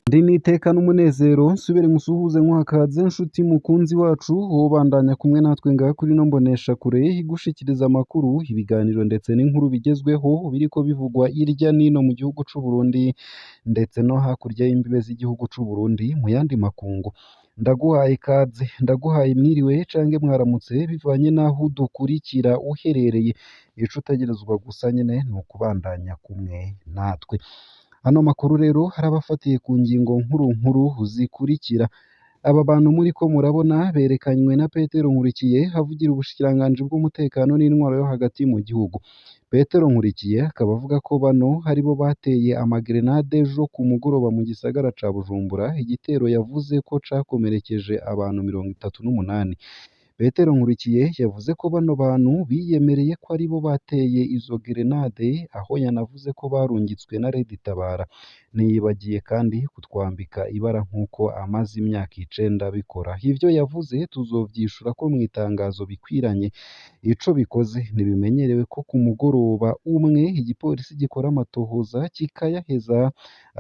Ndi n'iteka n'umunezero nsubire nkusuhuze nkuhakaze nshuti mukunzi wacu wobandanya kumwe natwe ngaha kuri ino mboneshakure igushikiriza amakuru, ibiganiro ndetse n'inkuru bigezweho biriko bivugwa irya nino mu gihugu c'u Burundi ndetse no hakurya y'imbibe z'igihugu c'u Burundi mu yandi makungu. Ndaguhaye ikaze, ndaguhaye mwiriwe canke mwaramutse bivanye n'aho udukurikira uherereye. Ico utegerezwa gusa nyene ni ukubandanya kumwe natwe. Ano makuru rero harabafatiye ku ngingo nkuru nkuru zikurikira. Aba bantu muriko murabona berekanywe na Petero Nkurikiye avugira ubushikiranganji bw'umutekano n'intwaro yo hagati mu gihugu. Petero Nkurikiye akaba avuga ko bano aribo bateye amagrenade ejo ku mugoroba mu gisagara ca Bujumbura, igitero yavuze ko cakomerekeje abantu 38. Petero Nkurikiye yavuze ko bano bantu biyemereye ko aribo bateye izo gerenade, aho yanavuze ko barungitswe na Red Tabara. Ntiyibagiye kandi kutwambika ibara nk'uko amaze imyaka 9 abikora. Ivyo yavuze tuzovyishura ko mw'itangazo bikwiranye. Ico bikoze ntibimenyerewe ko ku mugoroba umwe igipolisi gikora amatohoza kikayaheza,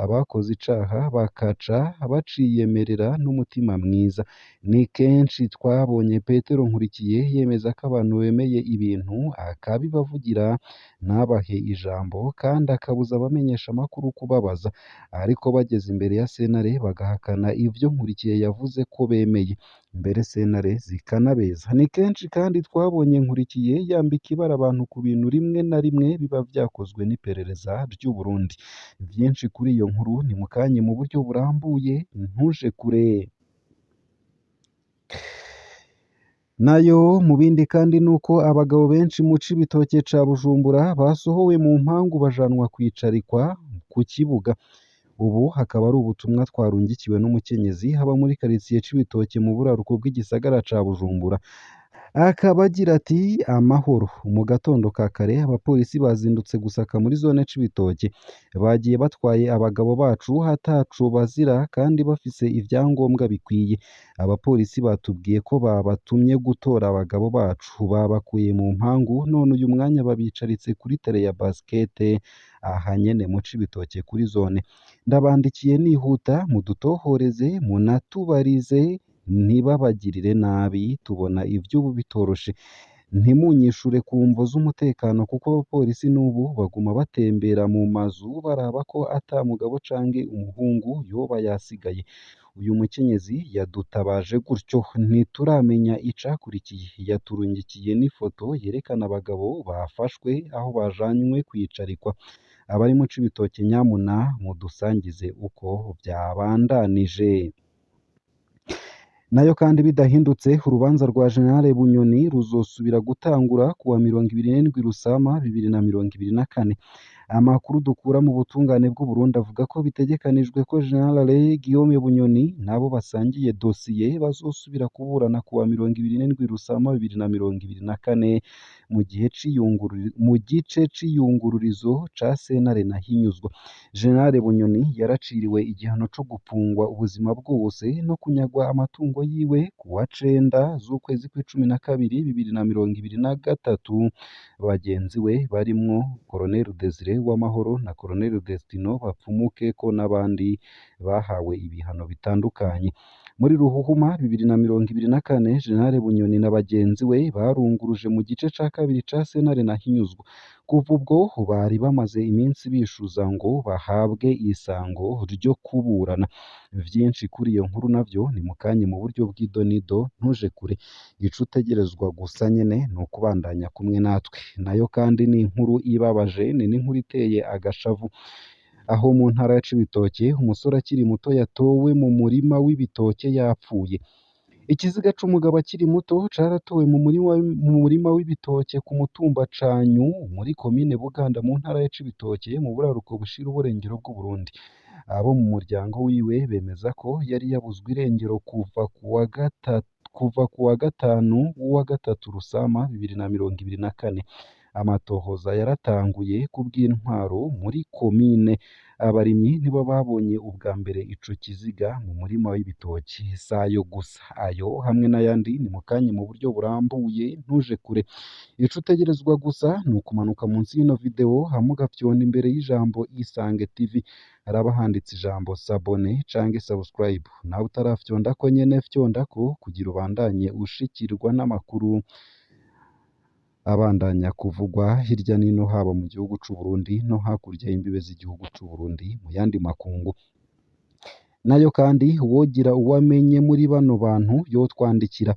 abakoze icaha bakaca baciyemerera n'umutima mwiza. Ni kenshi twabonye Petero Nkurikiye yemeza ko abantu bemeye ibintu akabibavugira ntabahe ijambo kandi akabuza abamenyeshamakuru kubabaza, ariko bageze imbere ya sentare bagahakana ivyo Nkurikiye yavuze ko bemeye, mbere sentare zikanabeza. Ni kenshi kandi twabonye Nkurikiye yambika ibara abantu ku bintu rimwe na rimwe biba vyakozwe n'iperereza ry'u Burundi. Vyinshi kuri iyo nkuru ni mukanye mu buryo burambuye, ntuje kure. Nayo mu bindi kandi nuko abagabo benshi mu Cibitoke ca Bujumbura basohowe mu mpangu bajanwa kwicarikwa ku kibuga. Ubu hakaba ari ubutumwa twarungikiwe n'umukenyezi haba muri karitiye Cibitoke mu buraruko bw'igisagara ca Bujumbura. Akaba agira ati amahoro mu gatondo ka kare abapolisi bazindutse gusaka muri zone Cibitoke, bagiye batwaye abagabo bacu ataco bazira kandi bafise ivyangombwa bikwiye. Abapolisi batubwiye ko babatumye gutora abagabo bacu, babakuye mu mpangu none uyu mwanya babicaritse kuri tere ya basket aha nyene mu Cibitoke kuri zone. Ndabandikiye nihuta mudutohoreze munatubarize ntibabagirire nabi, tubona ivy'ubu bitoroshe. Ntimunyishure ku mvo z'umutekano kuko abapolisi n'ubu baguma batembera mu mazu baraba ko ata mugabo canke umuhungu yoba yasigaye. Uyu mukenyezi yadutabaje gutyo, ntituramenya icakurikiye. Yaturungikiye n'ifoto yerekana abagabo bafashwe aho bajanywe kwicarikwa. Abari mu Cibitoke nyamuna mudusangize uko vyabandanije. Nayo kandi bidahindutse urubanza rwa General Bunyoni ruzosubira gutangura kuwa 27 Rusama 2024. Amakuru dukura mu butungane bw'u Burundi avuga ko bitegekanijwe ko General Guillaume Bunyoni nabo basangiye dosiye bazosubira kuburana kuwa 27 Rusama 2024 mu gihe mu gice c'iyungururizo ca sentare Ntahinyuzwa. General Bunyoni yaraciriwe igihano co gupfungwa ubuzima bwose no kunyagwa amatungo yiwe kuwa 9 z'ukwezi kw'icumi na kabiri 2023. Bagenzi we barimwo Colonel Desire Uwamahoro na Colonel Destino Bapfumukeko n'abandi bahawe ibihano bitandukanye. Muri Ruhuhuma 2024 General Bunyoni na bagenzi we barunguruje mu gice ca kabiri ca sentare Ntahinyuzwa. Kuva ubwo bari bamaze iminsi bishuza ngo bahabwe isango ryo kuburana. Vyinshi kuri iyo nkuru navyo ni mukanye mu buryo bw'idonido, ntuje kure. Ico utegerezwa gusa nyene ni ukubandanya kumwe natwe. Nayo kandi ni inkuru ibabaje, ni n'inkuru iteye agashavu. Aho mu ntara ya Cibitoke umusore akiri muto yatowe mu murima w'ibitoke yapfuye. Ikiziga c'umugabo akiri muto caratowe mu murima w'ibitoke ku mutumba Canyu muri komine Buganda mu ntara ya Cibitoke mu buraruko bushira uburengero bw'u Burundi. Abo mu muryango wiwe bemeza ko yari yabuzwe irengero kuva kuwa gatanu w'uwa gatatu Rusama 2024. Amatohoza yaratanguye kubw'intwaro muri komine. Abarimyi nibo babonye ubwa mbere ico kiziga mu murima w'ibitoki. Sayo gusa, ayo hamwe n'ayandi ni mukanya mu buryo burambuye, ntuje kure. Ico utegerezwa gusa ni ukumanuka munsi y'ino video hama ugafyonda imbere y'ijambo Isange TV, haraba handitse ijambo s'abonner canke subscribe. Nawe utarafyondako nyene fyondako kugira ubandanye ushikirwa n'amakuru abandanya kuvugwa hirya n'ino, haba mu gihugu c'u Burundi no hakurya y'imbibe z'igihugu c'u Burundi mu yandi makungu. Nayo kandi wogira uwamenye muri bano bantu yotwandikira.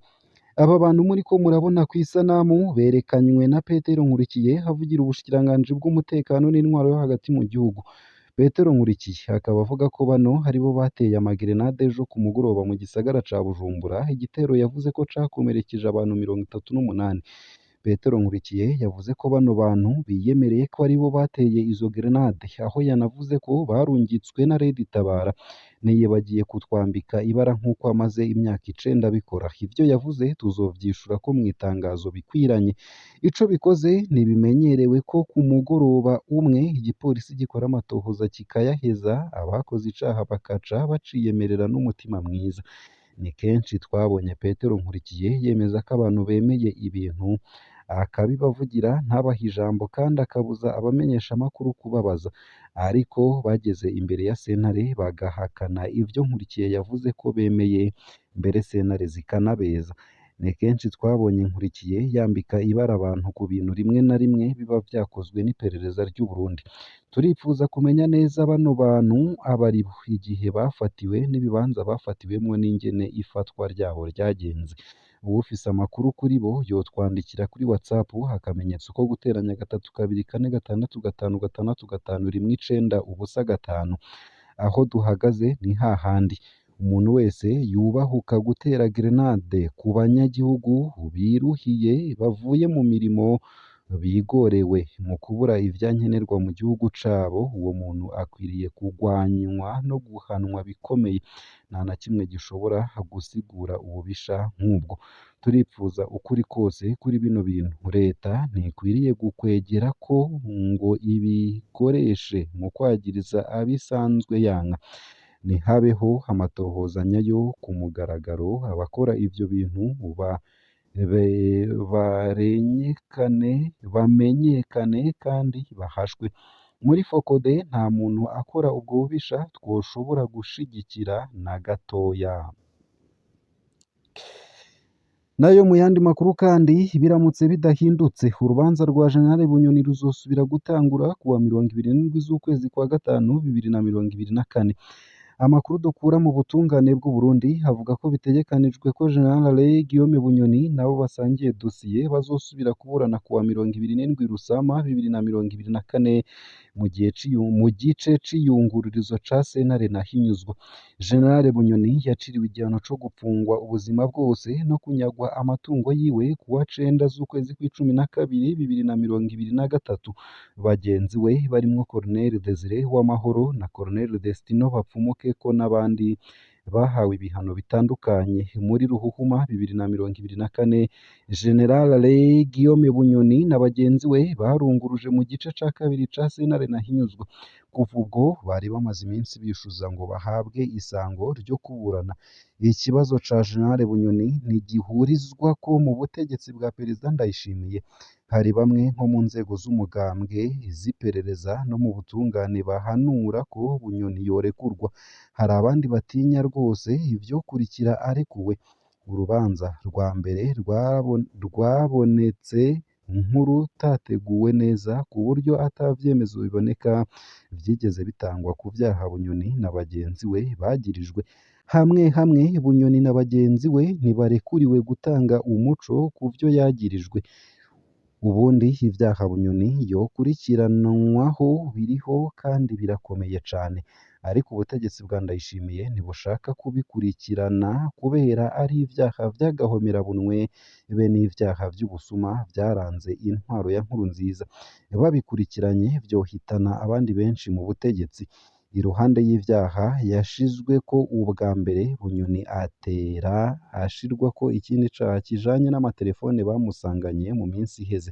Aba bantu muriko murabona kw'isanamu berekanywe na Petero Nkurikiye avugira ubushikiranganji bw'umutekano n'intwaro yo hagati mu gihugu. Petero Nkurikiye akaba avuga ko bano aribo bateye amagerenade ejo ku mugoroba mu gisagara ca Bujumbura, igitero yavuze ko cakomerekeje abantu 38. Petero Nkurikiye yavuze ko bano bantu biyemereye ko aribo bateye izo gerenade, aho yanavuze ko barungitswe na Red Tabara. Niyibagiye kutwambika ibara nk'uko amaze imyaka 9 abikora. Ivyo yavuze tuzovyishura ko mw'itangazo bikwiranye. Ico bikoze ntibimenyerewe ko ku mugoroba umwe igipolisi gikora amatohoza kikayaheza, abakoze icaha bakaca baciyemerera n'umutima mwiza. Ni kenshi twabonye Petero Nkurikiye yemeza ko abantu bemeye ibintu akabibavugira ntabahe ijambo kandi akabuza abamenyeshamakuru kubabaza, ariko bageze imbere ya sentare bagahakana ivyo Nkurikiye yavuze ko bemeye, mbere sentare zikanabeza. Ni kenshi twabonye Nkurikiye yambika ibara abantu ku bintu rimwe na rimwe biba vyakozwe n'iperereza ry'u Burundi. Turipfuza kumenya neza bano bantu abaribo, igihe bafatiwe n'ibibanza bafatiwemwo n'ingene ifatwa ryabo ryagenze. Uwufise amakuru kuri bo yotwandikira kuri WhatsApp akamenyetso ko guteranya 3 2 4 6 5 6 5 1 9 0 5. Aho duhagaze ni hahandi. Umuntu wese yubahuka gutera gerenade ku banyagihugu biruhiye bavuye mu mirimo bigorewe mu kubura ivyankenerwa mu gihugu cabo, uwo muntu akwiriye kugwanywa no guhanwa bikomeye. Nta na kimwe gishobora gusigura ububisha nk'ubwo. Turipfuza ukuri kose kuri bino bintu. Leta ntikwiriye gukwegera ko ngo ibikoreshe mu kwagiriza abisanzwe yanka. Nihabeho amatohoza nyayo ku mugaragaro, abakora ivyo bintu bamenyekane kandi bahashwe. Muri Fokode nta muntu akora ubwo bubisha twoshobora gushigikira na gatoya. Nayo mu yandi makuru kandi, biramutse bidahindutse, urubanza rwa General Bunyoni ruzosubira gutangura kuwa 27 z'ukwezi kwa gatanu 2024. Amakuru dukura mu butungane bw'u Burundi avuga ko bitegekanijwe ko General Alain Guillaume Bunyoni nabo basangiye dosiye bazosubira kuburana kuwa 27 Rusama 2024 mu gice c'iyungururizo ca sentare Ntahinyuzwa. General Bunyoni yaciriwe igihano co gupfungwa ubuzima bwose no kunyagwa amatungo yiwe kuwa 9 z'ukwezi kw'icumi na kabiri 2023. Bagenzi we barimwo Colonel Desire Uwamahoro na Colonel Destino Bapfumukeko n'abandi bahawe ibihano bitandukanye. Muri Ruhuhuma 2024, General Alain Guillaume Bunyoni na bagenzi we barunguruje mu gice ca kabiri ca sentare Ntahinyuzwa. Kuva ubwo bari bamaze iminsi bishuza ngo bahabwe isango ryo kuburana. Ikibazo ca General Bunyoni ntigihurizwako mu butegetsi bwa Perezida Ndayishimiye. Hari bamwe nko mu nzego z'umugambwe, iz'iperereza no mu butungane bahanura ko Bunyoni yorekurwa. Hari abandi batinya rwose ivyokurikira arekuwe. Urubanza rwa mbere rwabonetse nk'urutateguwe neza ku buryo ata vyemezo biboneka vyigeze bitangwa ku vyaha Bunyoni na bagenzi we bagirijwe. Hamwe hamwe Bunyoni na bagenzi we ntibarekuriwe gutanga umuco ku vyo yagirijwe. Ubundi ivyaha Bunyoni yokurikiranwaho biriho kandi birakomeye cane, ariko ubutegetsi bwa Ndayishimiye ntibushaka kubikurikirana kubera ari ivyaha vy'agahomerabunwe be n'ivyaha vy'ubusuma vyaranze intwaro ya Nkurunziza. Babikurikiranye vyohitana abandi benshi mu butegetsi. Iruhande y'ivyaha yashizweko ubwa mbere, Bunyoni atera ashirwako ikindi caha kijanye n'amatelefone bamusanganye mu minsi iheze.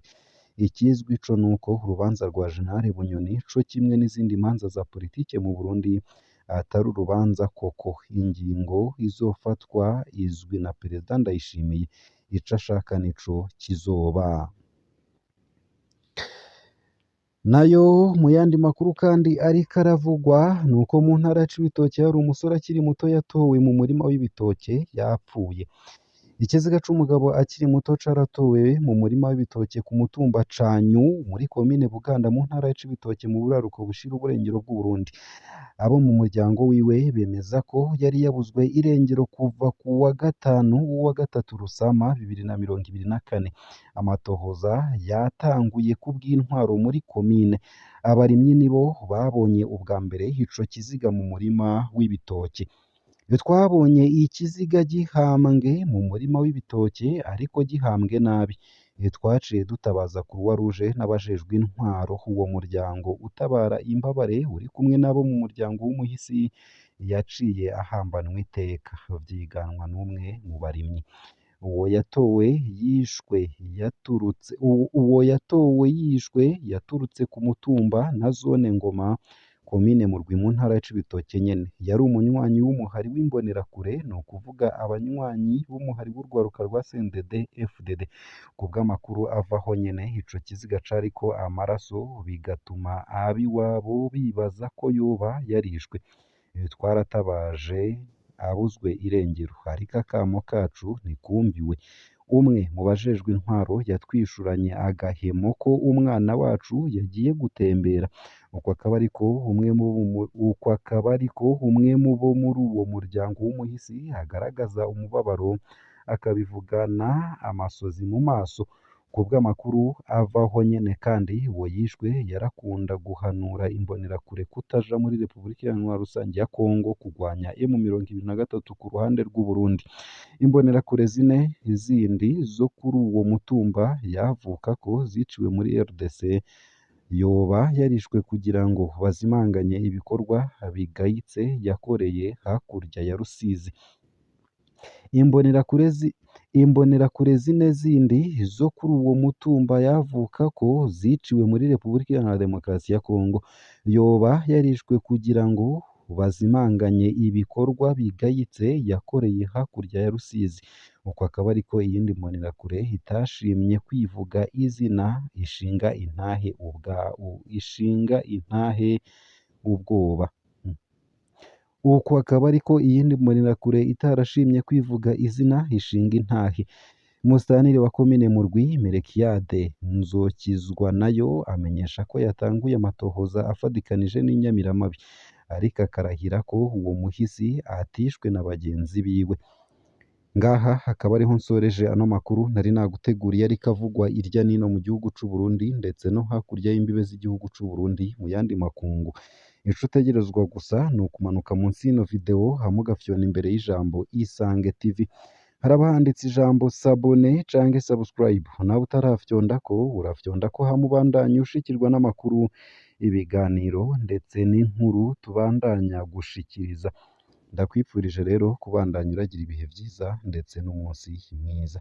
Ikizwi co nuko urubanza rwa General Bunyoni co kimwe n'izindi manza za politike mu Burundi atari urubanza koko. Ingingo izofatwa izwi na Perezida Ndayishimiye, ico ashaka nico kizoba. Nayo mu yandi makuru kandi ariko aravugwa nuko mu ntara ya Cibitoke hari umusore akiri muto yatowe mu murima w'ibitoke yapfuye. Ikiziga c'umugabo akiri muto caratowe mu murima w'ibitoke ku mutumba Canyu muri komine Buganda mu ntara ya Cibitoke mu buraruko bushira uburengero bw'Uburundi. Abo mu muryango wiwe bemeza ko yari yabuzwe irengero kuva ku wa gatanu w'uwa gatatu Rusama 2024. Amatohoza yatanguye kubw'intwaro muri komine. Abarimyi nibo babonye ubwa mbere ico kiziga mu murima w'ibitoke. Twabonye ikiziga gihambwe mu murima w'ibitoke ariko gihambwe nabi. Twaciye dutabaza Croix Rouge n'abajejwe intwaro. Uwo muryango utabara imbabare uri kumwe n'abo mu muryango w'umuhisi yaciye ahambanwa iteka, vyiganwa n'umwe mu barimyi. Uwo yatowe yishwe yaturutse uwo yatowe yishwe yaturutse ku mutumba na zone Ngoma, komine Murwi mu ntara ya Cibitoke nyene. Yari umunywanyi w'umuhari w'imbonerakure, ni ukuvuga abanywanyi b'umuhari w'urwaruka rwa CNDD FDD. Kubw'amakuru avaho nyene, ico kiziga cariko amaraso bigatuma ab'iwabo bibaza ko yoba yarishwe. Twaratabaje abuzwe irengero, ariko akamo kacu ntikumviwe. Umwe mu bajejwe intwaro yatwishuranye agahemo ko umwana wacu yagiye gutembera. Uko akaba ariko uko akaba ariko umwe mu bo muri uwo muryango w'umuhisi agaragaza umubabaro akabivugana amasozi mu maso. Kubw'amakuru avaho nyene kandi, uwo yishwe yarakunda guhanura imbonerakure kutaja muri Repubulika Iharanira Rusangi ya Kongo kugwanya M23 ku ruhande rw'Uburundi. Imbonerakure zine zindi zo kuri uwo mutumba yavukako ziciwe muri RDC, yoba yarishwe kugira ngo bazimanganye ibikorwa bigayitse yakoreye hakurya ya Rusizi. Imbonerakure zine zindi zo kuri uwo mutumba yavukako ziciwe muri Repubulika Iharanira Demokarasi ya Kongo, yoba yarishwe kugira ngo bazimanganye ibikorwa bigayitse yakoreye hakurya ya Rusizi. Uko akaba ariko iyindi mbonerakure itashimye kwivuga izina ishinga intahe ubwa ishinga intahe ubwoba. Uko akaba ariko iyindi mbonerakure itarashimye kwivuga izina ishinga intahe. Musitanteri wa komine Murwi Melekiyade Nzokizwanayo amenyesha ko yatanguye amatohoza afadikanije n'inyamiramabi, ariko akarahira ko uwo muhisi atishwe na bagenzi biwe. Ngaha hakaba ariho nsoreje ano makuru nari naguteguriye ariko avugwa irya nino mu gihugu c'u Burundi ndetse no hakurya y'imbibe z'igihugu c'u Burundi mu yandi makungu. Ico utegerezwa gusa ni ukumanuka munsi y'ino video hama ugafyona imbere y'ijambo Isange TV. Haraba handitse ijambo sabone canke subscribe, nawe utarafyondako urafyondako hama ubandanye ushikirwa n'amakuru, ibiganiro ndetse n'inkuru tubandanya gushikiriza. Ndakwifurije rero kubandanya uragira ibihe vyiza ndetse n'umunsi mwiza.